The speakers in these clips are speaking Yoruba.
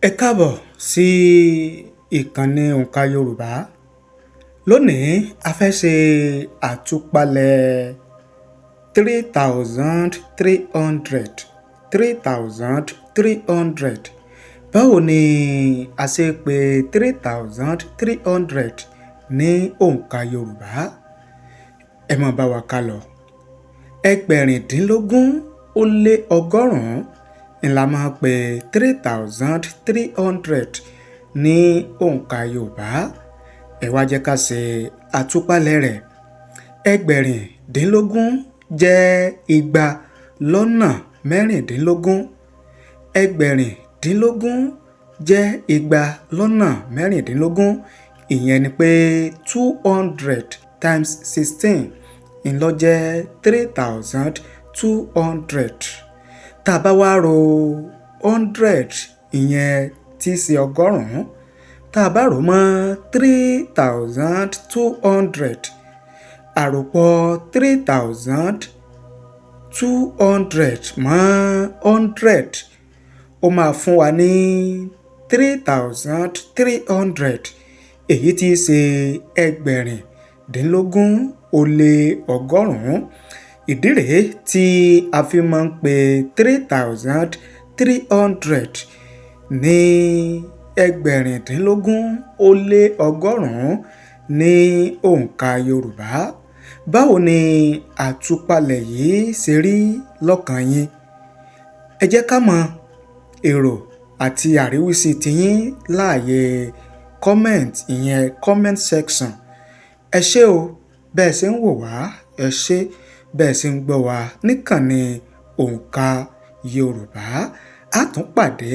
Ẹ káàbọ̀ sí ìkànnì Òǹkà Yorùbá. Lónìí, a fẹ́ ṣe àtúpalẹ̀ 3300, 3300. Báwo ni a ṣe pè 3300 ní òǹkà Yorùbá? Ẹ máa bá wa ká lọ. 1,826 ni la máa pè 3300 ní òǹkà Yorùbá. Ẹ wá jẹ́ ká ṣe àtúpalẹ̀ rẹ̀. 16 jẹ́ 216. 16 jẹ́ 216. Ìyẹn ni pé 200 times 16 ń ló jẹ́ 3200. Tá a bá wá ro 100, ìyẹn tí í ṣe 100, tá a bá rò mọ́ 3200, àròpọ̀ 3200 mọ́ 100, ó máa fún wa ní 3300, èyí tí í ṣe 1,826. Ìdí rèé tí a fi máa ń pe 3300 ní 1,826 ní òǹkà Yorùbá. Báwo ni àtúpalẹ̀ yìí ṣe rí lọ́kàn yín? Ẹ jẹ́ ká mọ èrò àti àríwísí tiyín láàyè comment, ìyẹn comment section. Ẹ ṣé o bẹ́ẹ̀ ṣe ń wò wá, ẹ ṣé bẹ́ẹ̀ ṣe ń gbọ́ wá níkànnì Òǹkà Yorùbá. A tún pàdé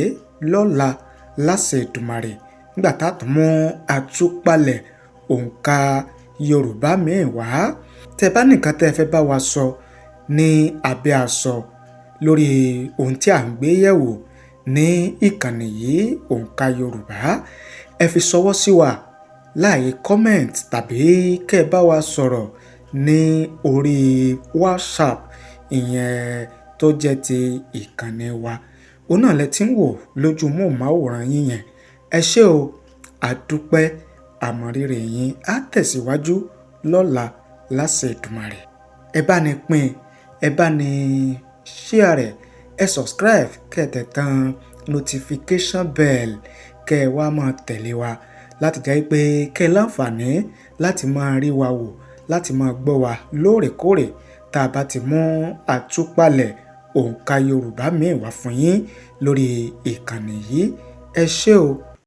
lọ́la láṣẹ Èdùmàrè nígbà tá a tún mú àtúpalẹ̀ òǹkà Yorùbá míì wá. Tẹ́ bá nìkan tẹ́ ẹ fẹ́ bá wa sọ ní abẹ́ aṣọ lórí ohun tí à ń gbé yẹ̀wò ní ìkànnì yìí, Òǹkà Yorùbá, ẹ fi ṣọwọ́ sí wa láàyè comment tàbí kẹ́ ẹ bá wa sọ̀rọ̀ ní orí WhatsApp, ìyẹn tó jẹ́ ti ìkànnì wa. Òun náà lẹ ti ń wò lójú móhùnmáwòrán yín yẹn. Ẹ ṣé o, àdúpẹ́, àmọ̀rírì yín. Á tẹ̀síwájú lọ́la láṣẹ Èdùmàrè. Ẹ bá ní pín, ẹ bá ní share rẹ̀, ẹ subscribe, kẹ́ ẹ tẹ̀ tan notification bell, kẹ́ ẹ wá máa tẹ̀lé wa láti jẹ́ pé kẹ́ ẹ láǹfààní láti máa rí wa wò, láti máa gbọ́ wa lóòrèkóòrè tá a bá ti mú àtúpalẹ̀ òǹkà Yorùbá míì wá fún yín lórí ìkànnì yìí. Ẹ ṣé o.